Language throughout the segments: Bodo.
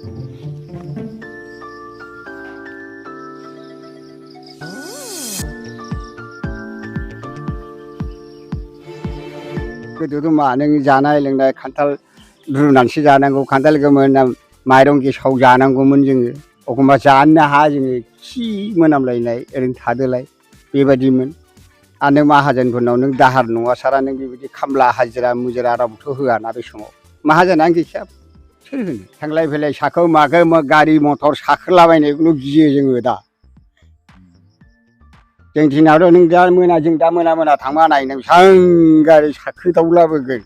गोदोथ' मा नों जानाय लोंनाय खान्थाल रुनानैसो जानांगौ खान्थाल गोमोन माइरं गेसाव जानांगौमोन जोङो एखमबा जानोनो हाया जोङो खि मोनामलायनाय ओरैनो थादोलाय बेबायदिमोन आरो नों माहाजोनफोरनाव नों दाहार नङा सारा नों बेबायदि खामला हाजिरा मुजिरा रावबोथ' होआना बे समाव माहाजोनानो गैखाया सोर होनो थांलाय फैलाय साखो माखो गारि मथर साखोलाबायनायखौल' गियो जोङो दा जों दिनावथ' नों जों दा मोना थांबा नाय नों सांगारि साखोदावलाबोगोन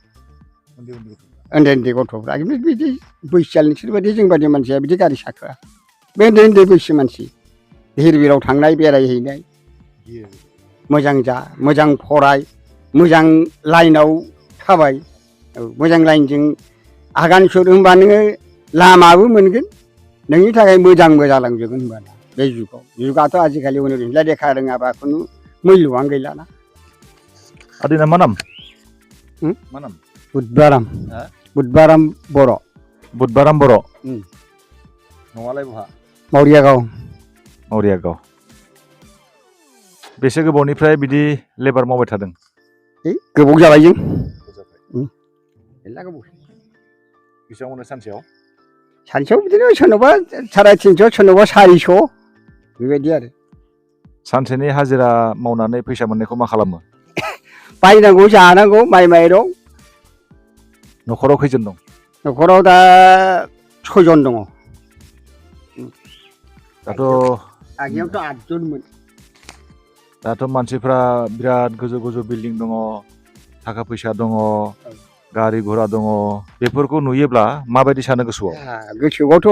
उन्दै उन्दै गथ'फ्रा बिदि बैसोआनो नोंसोर बायदि जों बायदि मानसिया बिदि गारि साखोआ बे उन्दै उन्दै बैसो मानसि हिरबिलाव थांनाय बेरायहैनाय मोजां जा मोजां फराय मोजां लाइनाव थाबाय मोजां लाइनजों आगान सुर होनबा नोङो लामाबो मोनगोन नोंनि थाखाय मोजांबो जालांजोबगोन होनबाना बे जुगाथ' आजिखालि उन्दै लेखा रोङाबा खुनु मुल्यआनो गैलाना आदैना मा नाम बुधबाराम बर' बुधबाराम बर' न'आलाय बहा मावरियागाव बेसे गोबावनिफ्राय बिदि लेबार मावबाय थादों गोबाव जाबाय जों बेसेबां मोनो सानसेयाव बिदिनो सोरनावबा 350 सोरनावबा 400 बेबायदि आरो सानसेनि हाजिरा मावनानै फैसा मोननायखौ मा खालामो बायनांगौ जानांगौ माइ माइरं न'खराव खैजन दं न'खराव दा 6 जन दङ दाथ' आगोलावथ' 8 जनमोन दाथ' मानसिफ्रा बिराद गोजौ गोजौ बिल्डिं दङ थाखा फैसा दङ गारि घोड़ा दङ बेफोरखौ नुयोब्ला माबायदि सानो गोसोआवथ'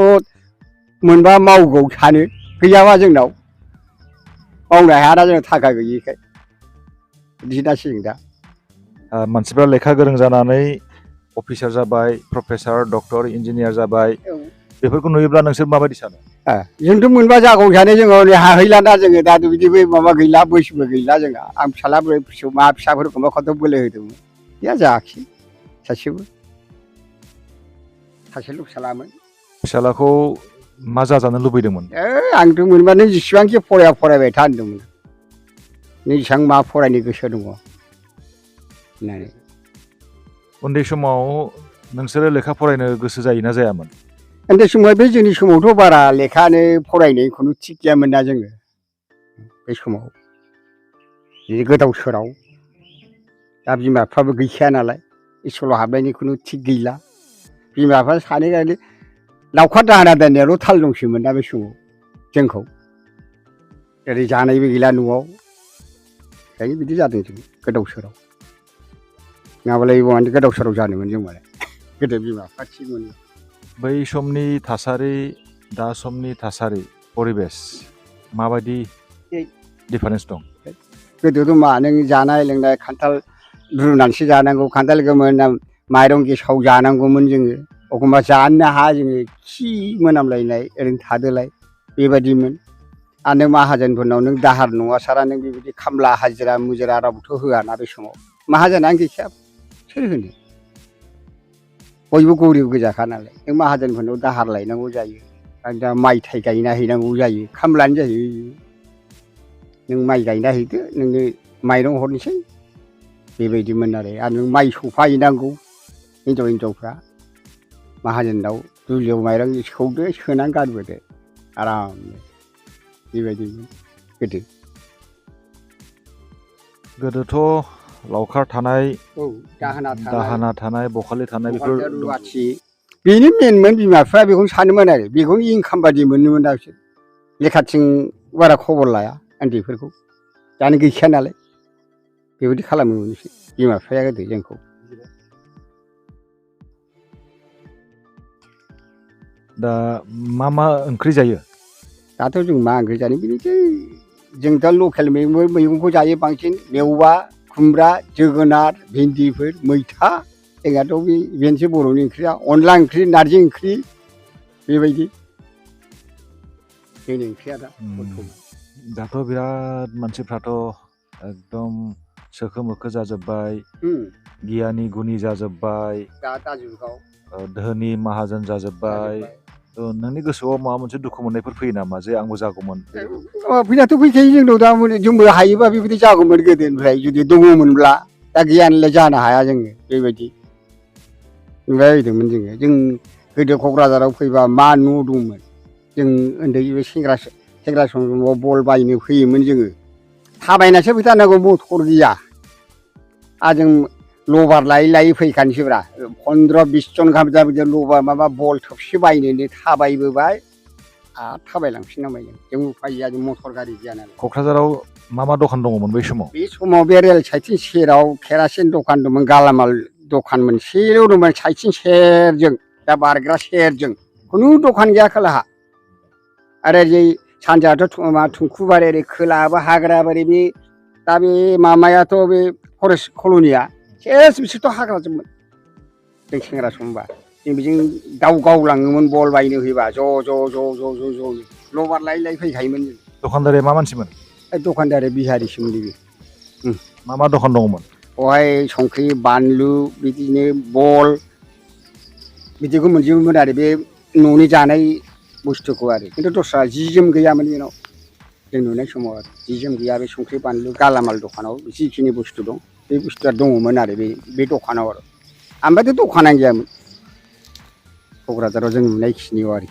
मोनबा मावगौ सानो गैयाबा जोंनाव मावनो हायाना जों थाखा गैयिखाय बिदिनासिं दा मानसिफ्रा लेखा गोरों जानानै अफिसार जाबाय प्रफेसार डक्टर इन्जिनियार जाबाय बेफोरखौ नुयोब्ला नोंसोर माबायदि सानो जोंथ' मोनबा जागौ सानो जोङो हाहैलाना जोङो दा बिदिबो माबा गैला बैसोबो गैला जोंहा आं फिसाफोरखौबा खथ' बोलो होदोंमोन गैया जायाखिसै सासेल' फिसालामोन फिसालाखौ मा जाजानो लुबैदोंमोन आंथ' मोनबा नों जेसेबांखि फरायबाय था होनदोंमोन नों जेसेबां मा फरायनो गोसो दङ होननानै उन्दै समाव नोंसोरो लेखा फरायनो गोसो जायोना जायामोन उन्दै समाव बे जोंनि समावथ' बारा लेखानो फरायनाय खुनु थिग गैयामोन ना जोङो बे समाव जि गोदाव सोराव दा बिमा बिफाबो गैखाया नालाय स्कुलाव हाबनायनि खुनु थिग गैला बिमा बिफा सानै गारि लावखार दाहोना दोननायाल' थाल दंसोमोन दा बे समाव जोंखौ ओरै जानायबो गैला न'आव ओंखायनो बिदि जादों जों गोदाव सोराव नङाबालाय बहानि गोदाव सोराव जानोमोन जों मालाय गोदो बिमा बिफा थिगमोन बै समनि थासारि दा समनि थासारि परिबेस माबायदि डिफारेन्स दं गोदोथ' मा नों जानाय लोंनाय खान्थाल रुनानैसो जानांगौ खान्थाल गोमोन माइरं गेसाव जानांगौमोन जोङो एखमबा जानोनो हाया जोङो खि मोनामलायनाय ओरैनो थादोलाय बेबायदिमोन आरो नों माहाजोनफोरनाव नों दाहार नङा सारा नों बेबायदि खामला हाजिरा मुजिरा रावबोथ' होआना बे समाव माहाजोनानो गैखाया सोर होनो बयबो गरिब गोजाखा नालाय नों माहाजोनफोरनाव दाहार लायनांगौ जायो आरो दा माइ थाइ गायना हैनांगौ जायो खामलानो जायो नों माइ गायना हैदो नोंनो माइरं हरनोसै बेबायदिमोन आरो नों माइ सौफाहैनांगौ हिनजावफ्रा माहाजोनाव दुलियाव माइरं सौदो सोनानै गारबोदो आरामनो बेबायदिमोन गोदोथ' लावखार थानाय दाहोना थानाय बखालि थानाय बेफोर रुवाथि बेनो मेनमोन बिमा बिफाया बेखौनो सानोमोन आरो बेखौनो इनकाम बादि मोनोमोन दा बिसोर लेखाथिं बारा खबर लाया उन्दैफोरखौ दानो गैखाया नालाय बेबायदि खालामोमोन बिमा बिफाया गोदो जोंखौ दा मा ओंख्रि जायो दाथ' जों मा ओंख्रि जानो बिनोसै जों दा लकेल मैगंखौ जायो बांसिन मेवा खुमब्रा जोगोनार भिन्दिफोर मैथा जोंहाथ' बेनोसै बर'नि ओंख्रिया अनला ओंख्रि नारजि ओंख्रि बेबायदि जोंनि ओंख्रिया दाथ' बिराद मानसिफ्राथ' एकदम सोखो मोखो जाजोब्बाय गियानि गुनि जाजोब्बाय दा जुगाव धोनि माहाजोन जाजोब्बाय नोंनि गोसोआव माबा मोनसे दुखु मोननायफोर फैयो नामा जे आंबो जागौमोन फैनायाथ' फैखायो जोंनाव दा जोंबो हायोबा बेबायदि जागौमोन गोदोनिफ्राय जुदि दङमोनब्ला दा गैया नालाय जानो हाया जोङो बेबायदि नुबायबायदोंमोन जोङो जों गोदो क'क्राझाराव फैबा मा न' दंमोन जों उन्दै बे सेंग्रा समाव बल बायनो फैयोमोन जोङो थाबायनासो फैथारनांगौ मटर गैया आरो जों लबार लायै लायै फैखानोसैब्रा 15-20 जन गाहाम जाबाय लबार माबा बल थोबसे बायनोनो थाबायबोबाय आरो थाबायलांफिननांबाय जों उफाय गैया जों मटर गारि गैया नालाय क'क्राझाराव मा दखान दङमोन बै समाव बे रेल साइडथिं सेराव केरासिन दखान दंमोन गालामाल दखान मोनसेल' दंमोन साइडथिं सेरजों दा बारग्रा सेरजों खुनु दखान गैया खोलाहा आरो ओरै सानजायाथ' थुंखुबारि ओरै खोलाहाबो हाग्राबारि बे दा बे माबायाथ' बे फरेस्ट कल'निया सेस बिसोरथ' हाग्राजोबमोन जों सेंग्रा समबा जों बेजों दाव गावलाङोमोन बल बायनो फैबा ज' लबार लायै लायै फैखायोमोन जों दखानदारिया मा मानसिमोन दखानदारि बिहारिसोमोन बे मा दखान दङमोन बेवहाय संख्रि बानलु बिदिनो बल बिदिखौ मोनजोबोमोन आरो बे न'नि जानाय बुस्थुखौ आरो खिन्थु दस्रा जि जोम गैयामोन बेनाव जों नुनाय समाव आरो जि जोम गैया बे संख्रि बानलु गालामाल दखानाव जिखिनि बुस्थु दं बे बुस्थुआ दङमोन आरो बे दखानाव आरो ओमफ्रायथ' दखानानो गैयामोन क'क्राझाराव जों नुनायखिनियाव आरो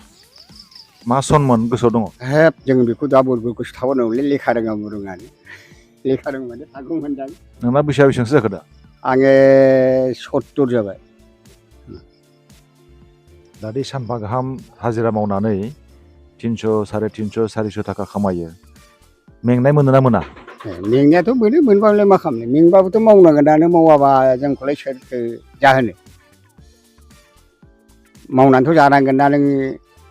मा सनमोन गोसोआव दङ हेब जों बेखौ दा बयबो गोसो थाबावनांगौलै लेखा रोङानो लेखा रोंबानो हागौमोनदां नोंना बैसोआ बेसेबांसो जाखो दा आङो 70 जाबाय दा दि सानफा गाहाम हाजिरा मावनानै 300 350 400 थाखा खामायो मेंनाय मोनोना मोना मेंनायाथ' मोनबालाय मा खालामनो मेंबाबोथ' मावनांगोनानो मावाबा जोंखौलाय सोरथो जाहोनो मावनानैथ' जानांगोन ना नों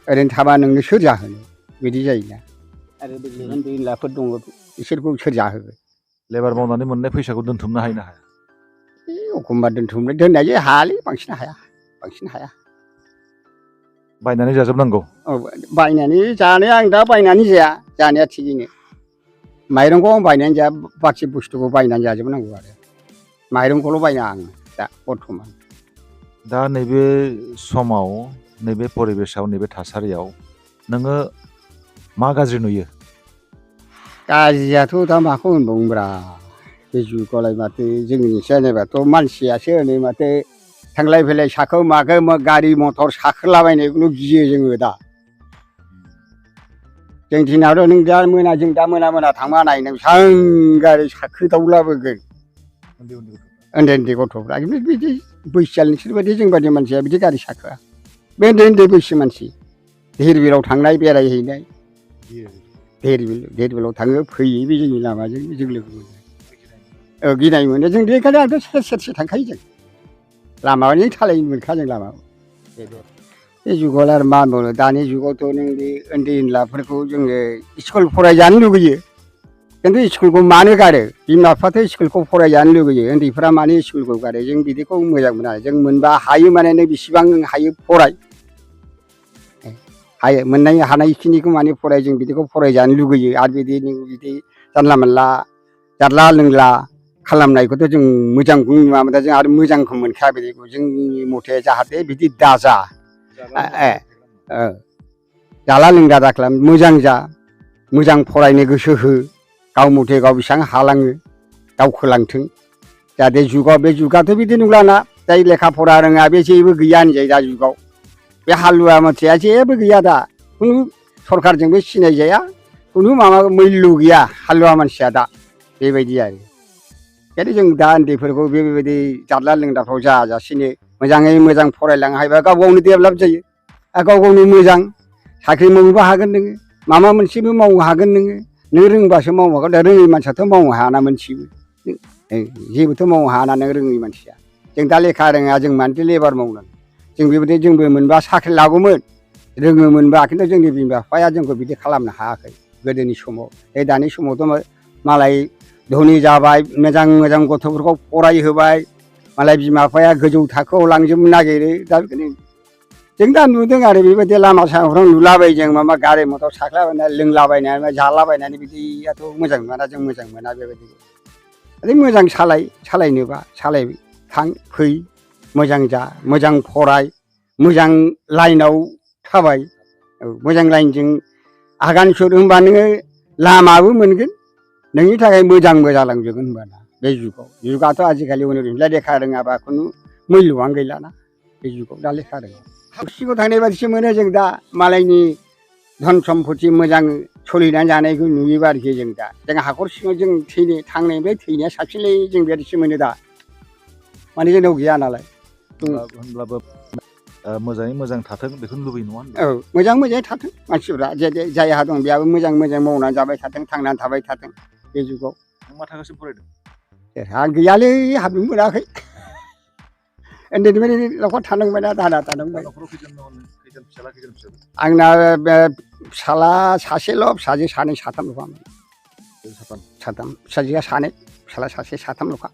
ओरैनो थाबा नोंनो सोर जाहोनो बिदि जायोना आरो बे उन्दै उनलाफोर दङ बिसोरखौ सोर जाहोगोन लेबार मावनानै मोननाय फैसाखौ दोनथुमनो हायो ना हाया एखमबा दोननाय जायो हायालै बांसिन हाया बायनानै जाजोबनांगौ औ बायनानै जानाया आं दा बायनानै जाया जानाया थिगैनो माइरंखौ आं बायनानै जाया बाखि बुस्थुखौ बायनानै जाजोबनांगौ आरो माइरंखौल' बायना आं दा बर्थमान दा नैबे समाव नैबे परिबेसाव नैबे थासारियाव नोङो मा गाज्रि नुयो गाज्रियाथ' दा माखौ होनबावनोब्रा बे जुगावलाय माथो जोंनि जेनेबाथ' मानसियासो हनै माथो थांलाय फैलाय साखो माखो गारि मटर साखोलाबायनायखौल' गियो जोङो दा जों दिनावथ' नों दा मोना थांबा नाय नों सां गारि साखोदावलाबोगोन उन्दै गथ'फ्रा बिदि बैसोआनो नोंसोर बायदि जों बायदि मानसिया बिदि गारि साखोआ बे उन्दै बैसो मानसि धिरबिलाव थांनाय बेरायहैनाय धिरबिलाव थाङो फैयो बे जोंनि लामाजों जों लोगो मोनो गिनाय मोनो जों बेखायनो आंथ' सेरसे थांखायो जों लामाजों सालायनो मोनखा जों लामायाव बे जुगाव आरो मा होनबावनो दानि जुगावथ' नों बे उन्दै उनलाफोरखौ जोङो स्कुल फरायजानो लुगैयो खिन्थु स्कुलखौ मानो गारो बिमा बिफायाथ' स्कुलखौ फरायजानो लुगैयो उन्दैफ्रा मानो स्कुलखौ गारो जों बिदिखौ मोजां मोना जों मोनबा हायो माने नों बेसेबां हायो फराय हायो मोननाय हानायखिनिखौ माने फराय जों बिदिखौ फरायजानो लुगैयो आरो बिदि जानला मोनला जादला लोंला खालामनायखौथ' जों मोजांखौ नुवामोन दा जों आरो मोजांखौ मोनखाया बिदिखौ जोंनि मथे जाहाथे बिदि दाजा जाला लोंला दा खालाम मोजां जा मोजां फरायनो गोसो हो गाव मथे गाव बेसेबां हालाङो दावखोलांथों जाहाथे बे जुगाथ' बिदि नंलाना जाय लेखा फरा रोङा बे जेबो गैया होनजायो दा जुगाव बे हालुवा मानसिया जेबो गैया दा खुनु सरखारजोंबो सिनायजाया खुनु माबा मैल्य गैया हालुवा मानसिया दा बेबायदि आरो बेखायनो जों दा उन्दैफोरखौ बेबायदि जादला लोंग्राफ्राव जाजासिनो मोजाङै मोजां फरायलांनो हायोबा गाव गावनो डेभेलप जायो आरो गाव गावनो मोजां साख्रि मावनोबो हागोन नोङो माबा मोनसेबो मावनो हागोन नों रोंबासो मावनो हागोन दा रोङै मानसियाथ' मावनो हायाना मोनसेबो जेबोथ' मावनो हायाना नों रोङै मानसिया जों दा लेखा रोङा जों मानोथो लेबार मावनांगौ जों बेबायदि जोंबो मोनबा साख्रि लागौमोन रोङोमोनबा खिन्थु जोंनि बिमा बिफाया जोंखौ बिदि खालामनो हायाखै गोदोनि समाव दानि समावथ' मालाय धोनि जाबाय मोजां गथ'फोरखौ फरायहोबाय मालाय बिमा बिफाया गोजौ थाखोआव लांजोबनो नागिरो दा बेखायनो जों दा नुदों आरो बेबायदि लामा सामाफ्राव नुलाबायो जों माबा गारि मटर साखलाबायनाय लोंलाबायनाय जालाबायनानै बिदियाथ' मोजां नङाना जों मोजां मोना बेबायदिखौ मोजां सालायनोबा सालाय थां फै मोजां जा मोजां फराय मोजां लाइनाव थाबाय मोजां लाइनजों आगान सुर होनबा नोङो लामाबो मोनगोन नोंनि थाखाय मोजांबो जालांजोबगोन होनबाना बे जुगाव जुगाथ' आजिखालि उन्दै लेखा रोङाबा खुनु मुल्यआनो गैलाना बे जुगाव दा लेखा रोङा सिगाङाव थांनाय बादिसो मोनो जों दा मालायनि धन सम्पति मोजां सोलिनानै जानायखौ नुयोबा आरोखि जों दा जों हाखर सिङाव जों थांनायनिफ्राय थैनाया साबसिनलै जों बेबादिसो मोनो दा माने जोंनाव गैया नालाय होनब्लाबो मोजाङै मोजां थाथों बेखौनो लुबैयो नङा होनबा? औ मोजाङै थाथों मानसिफ्रा जायहा दं बेहाबो मोजां मावनानै जाबाय थाथों थांनानै थाबाय थाथों बे जुगाव। नों मा थाखोसिम फरायदों? आं गैयालै हाबनो मोनाखै उन्दैनिफ्रायनो लावखार थानांबाय ना दाहोना थानांबाय। न'खराव खैजोन दङ नों? खैजोन फिसाला खैजोन फिसाजो? आंना फिसाला सासेल' फिसाजो सानै साथामल'खा साथाम। साथाम फिसाजोआ सानै फिसाला सासे साथामल'खा।